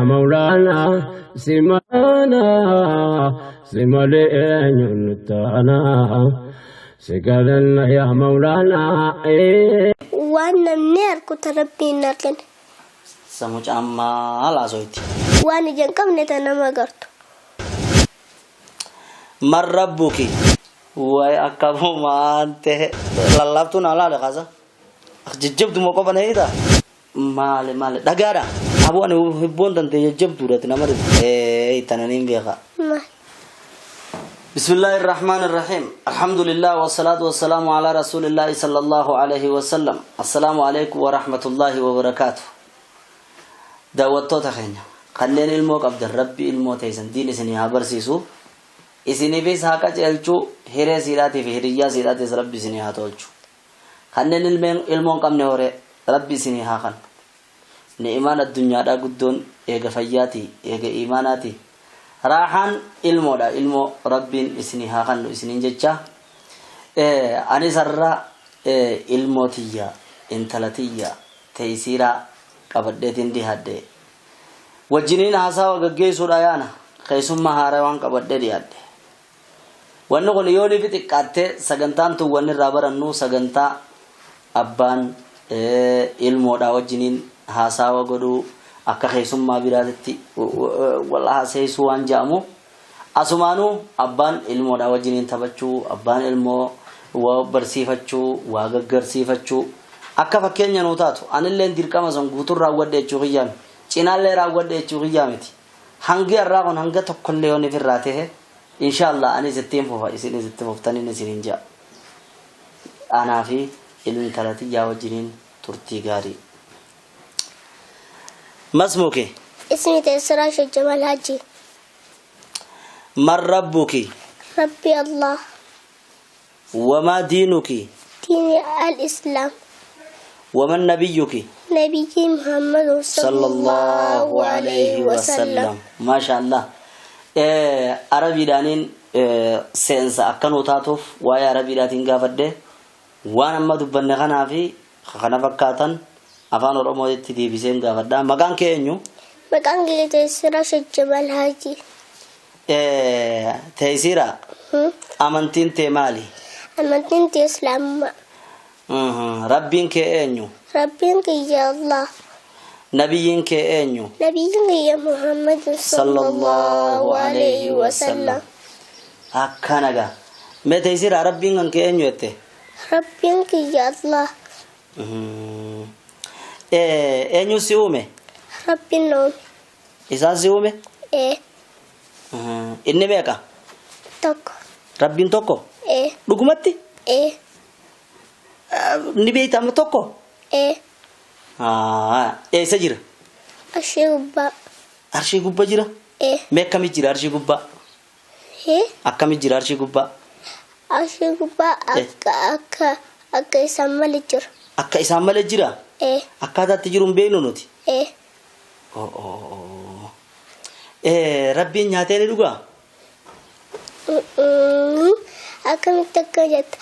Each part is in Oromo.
Mawlaana si maana si malee eenyuun nutti aana si galanna yaa Mawlaana. Waan namni arku ta Rabbiin hin argine. Sa mucaan maal haasoyti? Waan ija hin qabne ta nama agartu. Man rabbuki? Way akkamumaan tehe lallaaftuu naa laale kaasa. Jajjabduma qofa na hiita. Maali maali dhagaadha. Aboo ani hibboon tantee jajjabduudha ati nama dhibdu. Ee tana niin beeka. Maal? Bismillaahi irrahmaan irrahiim. Alhamdulillah wassalaatu wassalaamu alaa rasuulillaahi sallallahu alaihi wasallam. Assalaamu alaikum wa rahmatullaahi wa barakaatu. Daawwattoota keenya kanneen ilmoo qabdan rabbi ilmoo teessan diin isinii haa barsiisu. Isiniifis haa qaceelchu hiree siidhaatii fi hiriyyaa siidhaatis rabbi isinii haa tolchu. Kanneen ilmeen ilmoo hin qabne horee Rabbi isinii haa kannu. Ni'imaan addunyaadhaa guddoon eega fayyaatii, eega iimaanaatii. Raahaan ilmoodha ilmoo Rabbiin isinii haa kannu isiniin jecha. Anis har'a ilmoo tiyya intala tiyya Teysiiraa qabadheetiin dhihaadhe. Wajjiniin haasawa gaggeessuudha yaana keessummaa haaraa waan qabadhee dhiyaadhe. Wanni kun yoo ni xiqqaatte sagantaan tun wanni irraa barannu sagantaa abbaan ilmoodhaa wajjiniin haasaawa godhuu akka keessummaa biraatitti wal haaseessuu waan jedhamu asumaanuu abbaan ilmoodhaa wajjiniin taphachuu abbaan ilmoo waa barsiifachuu waa gaggarsiifachuu akka fakkeenya nuu taatu anilleen dirqama san guutuun raawwadhe jechuu kiyyaa miti cinaallee raawwadhe jechuu kiyyaa miti Hangi har'aa kun hanga tokkollee yoon ifirraa tehe insha Allah anis ittiin fufa isinis itti fuftaniin isiniin je'a. Anaa fi ilintala tiyyaa wajjiniin turtii gaarii. Masmuki. Ismi Teessiraa Sheekh Jamal Haji. Man rabbuki. Rabbi Allah. Wamaa diinuki. Diini al-Islaam. Waman nabiyyuki. Nabiyyii Muhammad sallallahu alayhi wasallam. Maasha Allah. Arabiidhaaniin seensa akka nuu taatuuf waa'ee arabiidhaatiin gaafadhe waan amma dubbanne kanaa fi kana fakkaatan afaan Oromootitti deebiseen gaafadha. Maqaan kee eenyu? Maqaan kiyya Teessira Sheekh Jamal Haji. Teeysiira, amantiin tee maali? Amantiin tiyya Islaamummaa. Rabbiin kee eenyu? Rabbiin kiyya Allah. Nabiyyiin kee eenyu? Nabiyyiin kiyya Muhammad sallallahu alayhi wa sallam. Akkana gaa. Mee Teeysiira Rabbiin kan kee eenyu jette? Rabbiin kiyya Allah. Eenyu si uume? Rabbiin na uume. Isaan si uume? Ee. Inni meeqa? Tokko. Rabbiin tokko? Ee. Dhugumatti? Ee. Ni beekta amma tokko? Ee. Eessa jira? Arshii gubbaa. Arshii gubbaa jira? Ee. Mee akkamii jira arshii gubbaa? Ee. Akkamii jira arshii gubbaa? Arshii gubbaa akka akka akka isaan malee jira. Akka isaan malee jira? Ee. Akkaataa itti jiru hin beeknu nuti. Ee. Oh. Rabbiin nyaatee ni dhugaa? Akkamitti akka jetta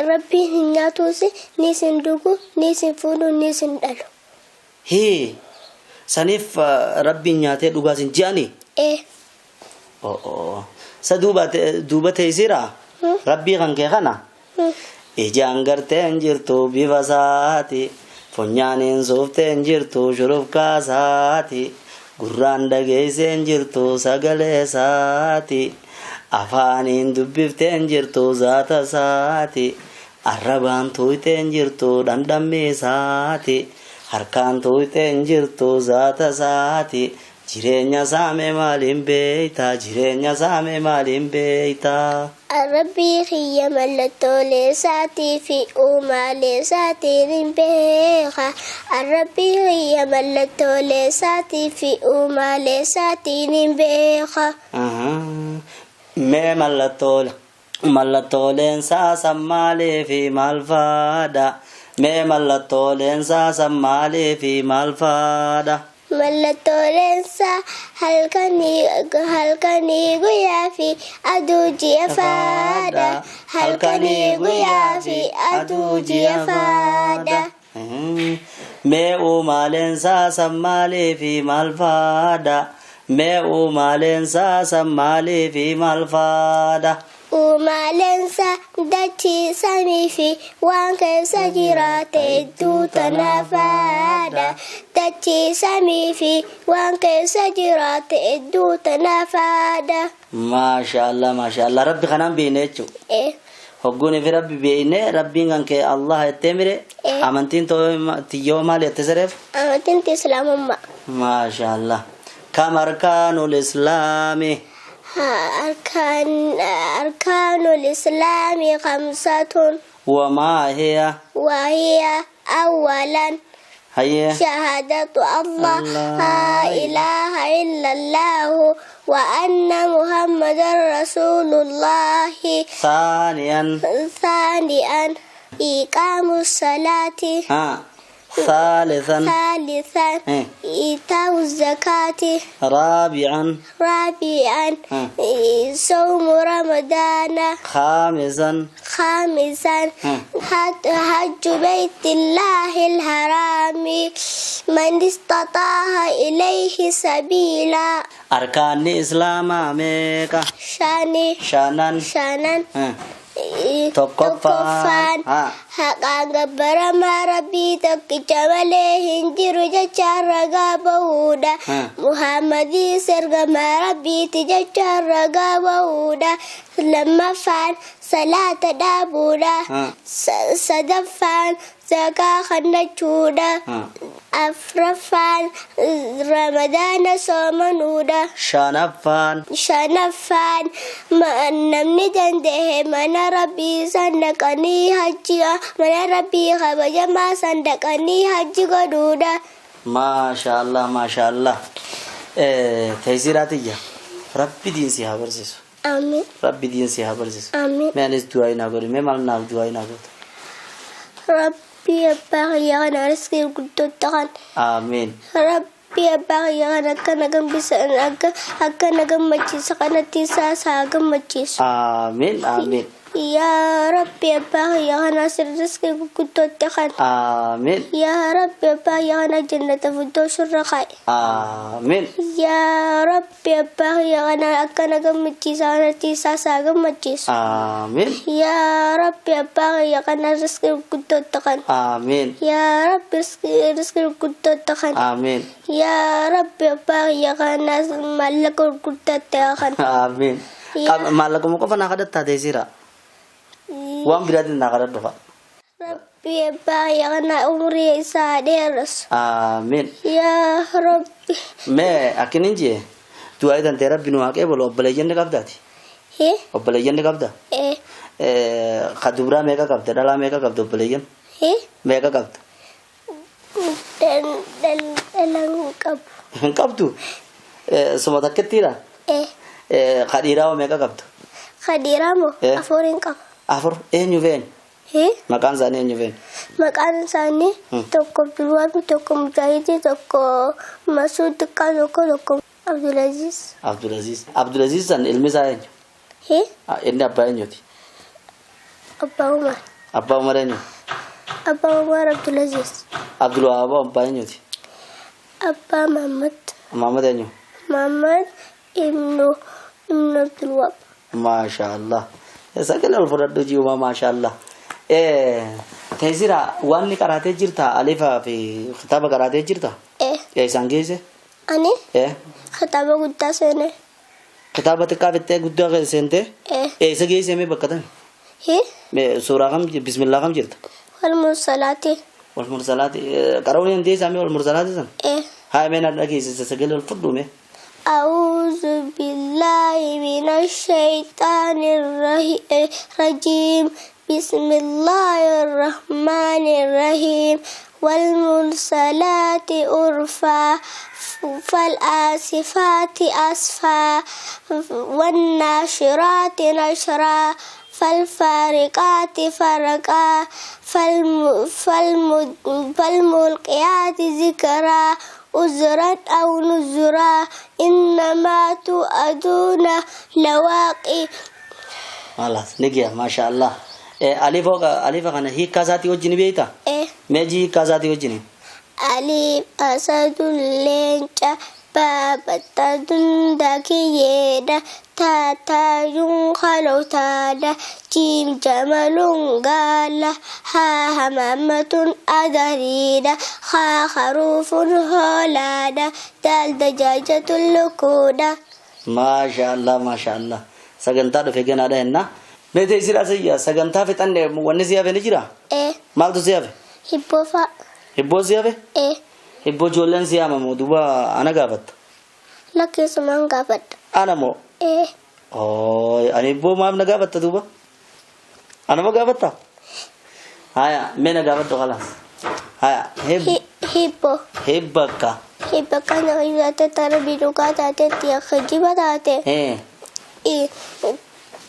Rabbiin hin nyaatuus ni isin dhugu ni isin fuudhu ni isin dhalu. Hee saniif Rabbiin nyaatee dhugaas hin je'anii? Ee. Oh. Sa duuba duuba teessiraa? Rabbii kan kee kana? Ijaan gartee hin jirtu bifa isaati, funyaaniin suuftee hin jirtu shurufkaa isaati, gurraan dhageessee hin jirtu sagalee isaati, afaaniin dubbiftee hin jirtu zaata isaati, arrabaan tuuyxee hin jirtu dhandhammii isaati, harkaan tuuyxee hin jirtu zaata isaati, Jireenya isaa mee maaliin beeyta Jireenya isaa mee maaliin beeyta. Rabbii kiyya mallattoolee isaatii fi uumaalee isaatiin hin beeka. Rabbii kiyya mallattoolee isaatii fi uumaalee isaatiin hin beeka. Mee mallattoolee mallattooleen isaa san maalii fi maal faadha? Mee mallattooleen isaa san maalii fi maal faadha? Mallattooleen isaa halkanii guyyaa fi aduu ji'a faadha. Halkanii guyyaa fi aduu ji'a faadha. Mee uumaaleen saasan maalii fi maal faadha? Mee uumaaleen saasan maalii fi maal faadha? Uumaaleensa dachii samii fi waan keessa jiraate hedduu tanaafaadha. Dachii samii fi waan keessa jiraate hedduu tanaafaadha. Maasha Allah, maasha Allah. Rabbi kanaan beekne jechuudha. Eh. Hogguun fi Rabbi beekne, Rabbiin kan kee Allah jettee mire? Eh. Amantiin tiyyoo maal jette sareef? Amantiin Islaamummaa. Maasha Allah. Kam arkaanul Islaami? أركان الإسلام خمسة. وما هي؟ وهي أولا hayyee شهادة الله الله لا إله إلا الله وأن محمدا رسول الله. ثانيا. ثانيا إقام الصلاة. ها، ثالثا. ثالثا إيه. إيتاء الزكاة. رابعا. رابعا صوم رمضان. خامسا. خامسا حج بيت الله الحرام من استطاع إليه سبيلا. Arkaanni Islaamaa meeqa? Shani. Shanan. Shanan. Tokkoffaan. Tokkoffaan haqaan gabbaramaa Rabbii tokkicha malee hin jiru jechaan ragaa bahuudha. Muhammadiis ergamaa Rabbiiti jechaan ragaa bahuudha. Lammaffaan salaata dhaabuudha. Sadaffaan zakaa kennachuudha. Afraffaan Ramadaana soomanuudha. Shanaffaan. Shanaffaan namni danda'e mana Rabbii san dhaqanii hajji, mana Rabbii kabajamaa san dhaqanii hajji godhuudha. Maasha Allah, maasha Allah. Teessiraa tiyya. Rabbi diin si haa barsiisu. Amiin. Rabbi diin si haa barsiisu. Amiin. Mee anis du'aa naa godhi. Mee maal naaf du'aa naa goota? Rabbi abbaa kiyya kana riskii guddootta kan. Amiin. Rabbi abbaa kiyya kana akka na gambisa, akka na gammachiisa kanatti isaas haa gammachiisu. Amiin. Amiin. Yaa Rabbi, abbaa kiyya kana riskii guddootta kan. Amiin. Yaa Rabbi, abbaa kiyya kana jannata firdaus irra kaa'i. Amiin. Yaa Rabbi, abbaa kiyya kana akka na gammachiisa kanatti isaas haa gammachiisu. Amiin. Yaa Rabbi, abbaa kiyya kana riskii guddootta kan. Amiin. Yaa Rabbi, riskii guddootta kan. Amiin. Yaa Rabbi, abbaa kiyya kana maallaqa gurguddaatti kan. Amiin. Maallaquma qofa naa kadhattaa, teessiraa? Waan biraatiin naa kadhadhu fa'a. Rabbi abbaa kiyya kana umurii isaa dheeressu. Amiin. Yaa Rabbi. Mee akkinin jee, du'aa tantee Rabbi nu haa qeebalu. Obboleeyyan ni qabdaati? Hee? Obboleeyyan ni qabda? Ee. Ka dubraa meeqa qabda? Dhalaa meeqa qabda obboleeyyan? Hee? Meeqa qabda? Dhalan qabu. Hin qabdu? Suma takkittiidha? Ee. Ka dhiiraa hoo meeqa qabda? Ka dhiiraa moo? Ee. Afuriin qaba. Afur. Eenyu feeni? Hee? Maqaan isaanii eenyu feeni? Maqaan isaanii tokko Abdulwaabi, tokko Mujaahidii, tokko Masuud Xiqqaa, tokko Abdulaziz. Abdulaziz. Abdulaziz san ilmi isaa eenyu? Hee? Inni abbaa eenyuti? Abbaa Umar. Abbaa Umar eenyu? Abbaa Umar Abdulaziz. Abdulwahaab abbaa eenyuti? Abbaa Muhammad. Muhammad eenyu? Muhammad ibnu Abdulwaab. Maasha Allah. Sagalee ol fudhadhu ji'uma, maasha Allah. Teessira waan ni qaraatee jirta, alifaa fi kitaaba qaraatee jirta? Ee. Isaan geesse? Ani kitaaba guddaa seene. Kitaaba xiqqaa fixxee guddaa keessa seentee? Ee. Eessa geesse mee, bakka tami? Hee? Mee suuraa kam, bismillaa kam jirta? والمرسلات. والمرسلات qara'uu ni dandeessaa mee والمرسلات san? Ee. Haa, mee na dhageessisa, sagalee ol fudhu mee. أعوذ بالله من الشيطان الرجيم. بسم الله الرحمن الرحيم. والمرسلات عرفا، فالعاصفات عصفا، والناشرات نشرا، فالفارقات فرقا، فالملقيات ذكرا، عذرا أو نذرا، إنما توعدون لواقع. Malas ni giya, maasha Allah. Alifa kana hiikkaa isaatii wajjin beektaa? Ee. Meejii hiikkaa isaatii wajjin. Alif asadun leenca, babatadun daakiyyeedha, taataayuun kalootaadha, jiim jamaluun gaala, haa hamaamatun adariidha, haa haruufun hoolaadha, daal dajaajatun lukuudha. Maasha Allah, maasha Allah. Sagantaa dhufe ganaadha jenna. Mee teessira asiyya sagantaa fixanne wanni si hafe ni jira? Ee. Maaltu si hafe? Hibboo fa'a. Hibboo si hafe? Ee. Hibboo ijoolleen si yaamamu duuba ana gaafatta. Lakkeessumaan gaafadha. Ana moo? Ee. Ooy, ani hibboo maaf na gaafatta duuba? Anuma gaafatta? Haya, mee na gaafadhu khalaas. Haya, Hibboo. hibbakka. Hibba kana taate tara bidugaa taatetti kijiba taate.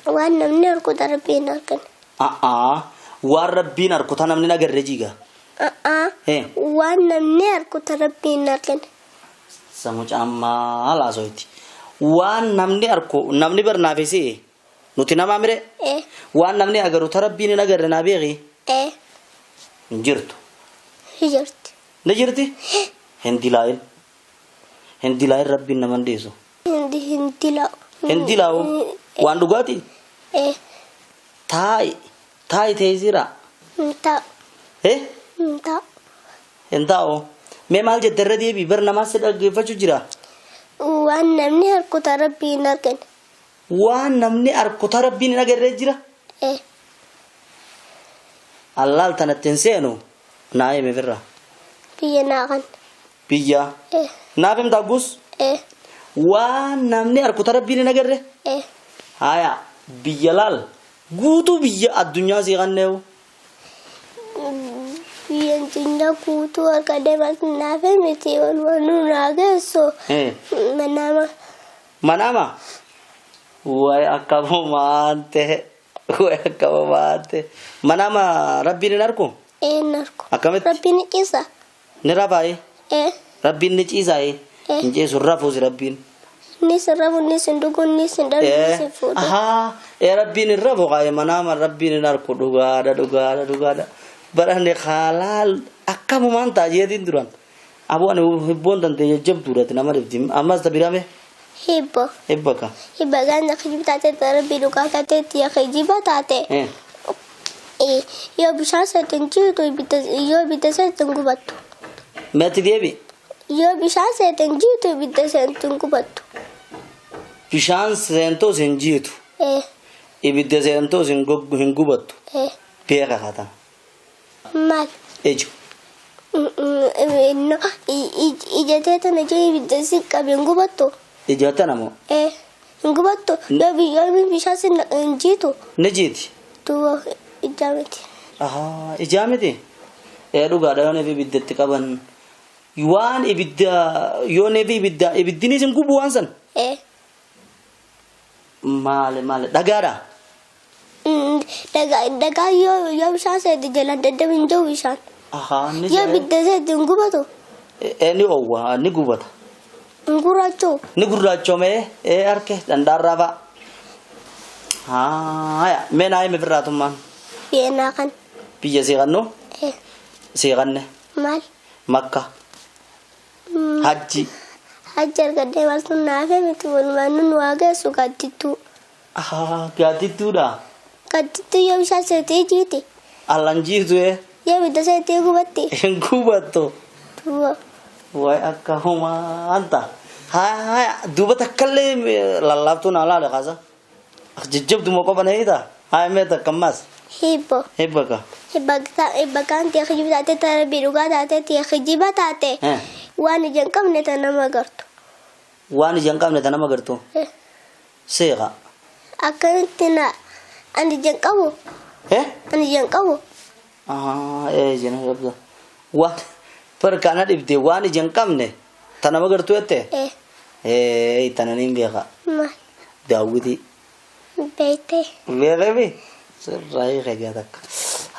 Waan namni argu rabbiin argan. A'aa, waan rabbiin arku ta namni agarre jiga. A'aa. Waan namni argu rabbiin argan. Samucaan maal haasoyti? Waan namni arku namni barnaafisi nuti namaa mire? Ee. Waan namni agaru ta rabbiin hin agarre naa beeki? Ee. Hin jirtu. Jirti. Ni jirti? Hin dilaa'in. Hin dilaa'in rabbiin nama hin dhiisu. Hin dilaa'u. Hin dilaa'u. Waan dhugaatii? Ee. Taa'i. Taa'i teessira. Hin taa'u. Eh? Hin taa'u. Hin taa'u. Mee maal jette irra deebii bar namaa si dhaggeeffachuu jira. Waan namni argu ta rabbiin argan. Waan namni arku ta rabbiin hin agarree jira. Ee. Allaal tanatti hin seenu naa himi firra. Biyya naaqan. Biyya. Ee. Naaf himtaa gus? Ee. Waan namni arku ta rabbiin hin agarre? Ee. Haya biyya laal guutuu biyya addunyaa sii kanneewu. Biyya addunyaa guutuu argadee naafee miti walumaa naa geessu. Manaama. Manaama? Way akkamumaan ta'e. Way akkamumaan ta'e. Manaama rabbiin hin arku? Ee hin arku. Akkamitti? Rabbiin ni ciisa. Ni rafaaye? Ee. Rabbiin ni ciisaaye? Ee. Hin ciisu rafuusi rabbiin. Inni sin rafu, inni sin dhugu, inni sin dhalu, inni sin fuudhu. Ahaa. Ee rabbiin hin rafu kaaye manaama rabbiin hin arku dhugaadha dhugaadha dhugaadha. Barani haalaal akkamumaan ta'a jeetiin duran. Aboo ani hibboon tante jajjabduudhati nama dhibdi. Ammas ta birame? Hibbo. Hibbaka. Hibba gaana kijiba taate rabbii dhugaa taateetti kijiba taate. Yoo bishaan seetin jiitu yoo ibidda seetin gubattu. Meetti deebi? Yoo bishaan seetin jiitu ibidda seetin gubattu. Bishaan seentoos hin jiitu. Ee. Ibidda seentoos hin gubattu. Ee. Beeka kaatan. Maal? Ija. No, ija teetan ija ibidda si qabe hin gubattu. Ija tana moo? Ee. Hin gubattu. Yoo bishaan sin hin jiitu. Ni jiiti. Duuba ijaa miti. Ahaa, ijaa miti? Ee dhugaadha yoo neefi ibiddatti qaban. Waan ibidda yoo neefi ibidda ibiddinis hin gubu waan san. Ee. Maali maali dhagaadha? Dhagaa yoo bishaan seeti jalaan daddabu hin jiru bishaan. Ahaa, ni Yoo ibidda seeti hin gubatu. Ee ni oowwa ni gubata. Hin gurraachoo. Ni gurraachomee ee harke dhandhaarraa fa'a. Haaya mee naa himi firraatummaan. Biyya naa kan. Biyya seeqannoo? Ee. Seeqanne. Maal? Makka. Hajji. Hajji argadhee maaltu naafee miti walumaa nun waa geessu gaaddittuu. Ahaa gaaddittuudha. Gaaddittuu yoo bishaan seetee jiiti. Allan jiitu ee. Yoo ibidda seetee gubatti. Hin gubattu. Duuba. Way akka humaan ta'a. Haaya duuba takkallee lallaaftuu naa laale kaasa. Jajjabduma qofa na hiita. Haaya mee takka ammaas. Hibbo. Hibba ka. Hibba kan ta'e kijiba taate tara bidugaa taate ta'e kijiba taate. Waan ija hin qabne ta nama agartu. Waan ija hin qabne ta nama agartu. Seeqa. Akkamitti na ani ija hin qabu. Ani ija hin qabu. Ee ija hin qabdu. Waan farkaana dhibde waan ija hin qabne ta nama agartu jette. Ee tana niin beeka. Maal? Daawwitii. Beektee. Beekeefi sirraa hiika egaa takka.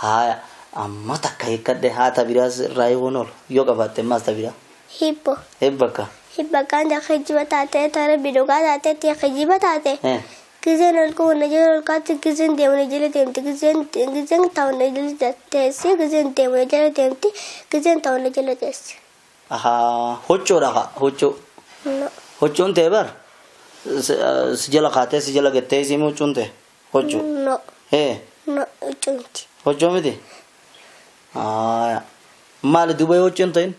Haaya amma takka hiikkadhe haa ta biraa sirraa hiikuun oolu yoo qabaatte ammaas ta biraa. Hibbo. Hibba akka. Hibba kan kijiba taate tara bidugaa taate ta'e kijiba taate. Gizeen ol ka'u na jala ol kaatti, gizeen deemu na jala deemti, gizeen taa'u na jala teessi, gizeen deemu na jala deemti, gizeen taa'u na jala teessi. Ahaa, huccuudha kaa huccuu. No. Huccuun tee bar si jala kaatee si jala gattee isiin huccuun tee huccuu. No. Ee No, huccuu miti. Huccuu miti. Haaya. Maali duuba yoo huccuu hin ta'in?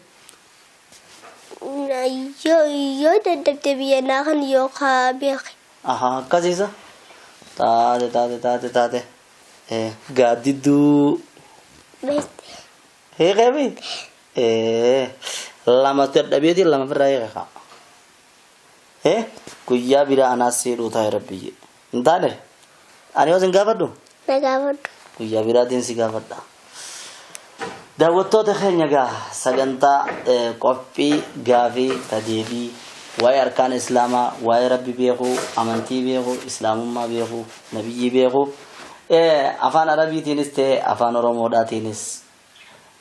Yoo dadhabde biyya naa kan yoo kaa beeke. Ahaa akkasiisa. Taate taate taate taate. Ee gaaddidduu. Beekte. Hiikeefi? Ee lama dadhabeetiin lama firraa hiike kaa. Ee guyyaa biraa anaas siidhuu taa'e rabbi. Hin taane? Ani yoo sin gaafadhu? Na gaafadhu. Guyyaa biraatiin si gaafadha. Daawwattoota keenya gaa sagantaa qophii gaafii tadeebii waa'ee arkaan islaamaa, waa'ee rabbi beekuu, amantii beekuu, islaamummaa beekuu, nabiyyii beekuu, afaan arabiitiinis ta'e afaan oromoodhaatiinis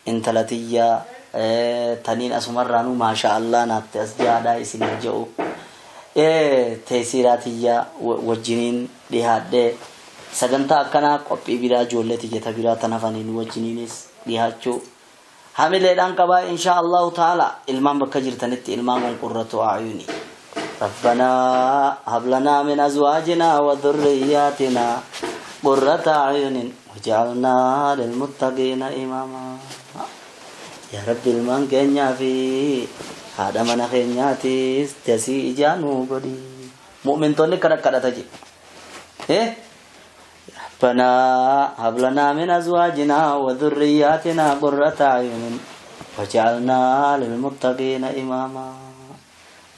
intala tiyya taniin asumarraanuu maasha allah naatte as jaadhaa isiniin jedhu teessiraa tiyya wajjiniin dhihaadhee sagantaa akkanaa qophii biraa ijoollee tiyya ta biraa tan hafaniin wajjiniinis dhihaachuu hamileedhaan qabaa insha allahu ta'ala. Ilmaan bakka jirtanitti ilmaan kun qurratu a'yuni. ربنا هب لنا من أزواجنا وذرياتنا قرة أعين واجعلنا للمتقين إماما. Yaa Rabbi, ilmaan keenyaa fi haadha mana keenyaatis tasii ijaanuu godhi. Mu'mintoonni kana kadhata jedhe. ربنا هب لنا من أزواجنا وذرياتنا قرة أعين واجعلنا للمتقين إماما.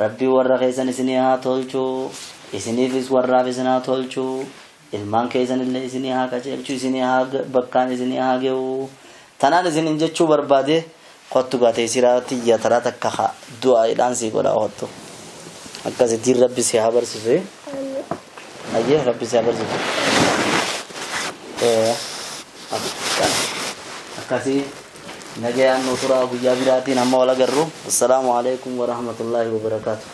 Rabbi warra keessan isinii haa tolchuu, isiniifis warraaf isin haa tolchuu, ilmaan keessan illee isinii haa qajeelchuu, isinii haa bakkaan isinii haa ge'u. Tanaan isinin jechuu barbaade. Kottu gaatee siraa tiyya taraa takka haa du'aadhaan sii godhaa. Kottu akkasittiin rabbi si haa barsiisu. Ayyee, rabbi si haa barsiisu. Akkasii nagayaan nu turaa, guyyaa biraatiin amma wal agarru. Assalaamu alaikum warahmatullaahi wabarakaatu.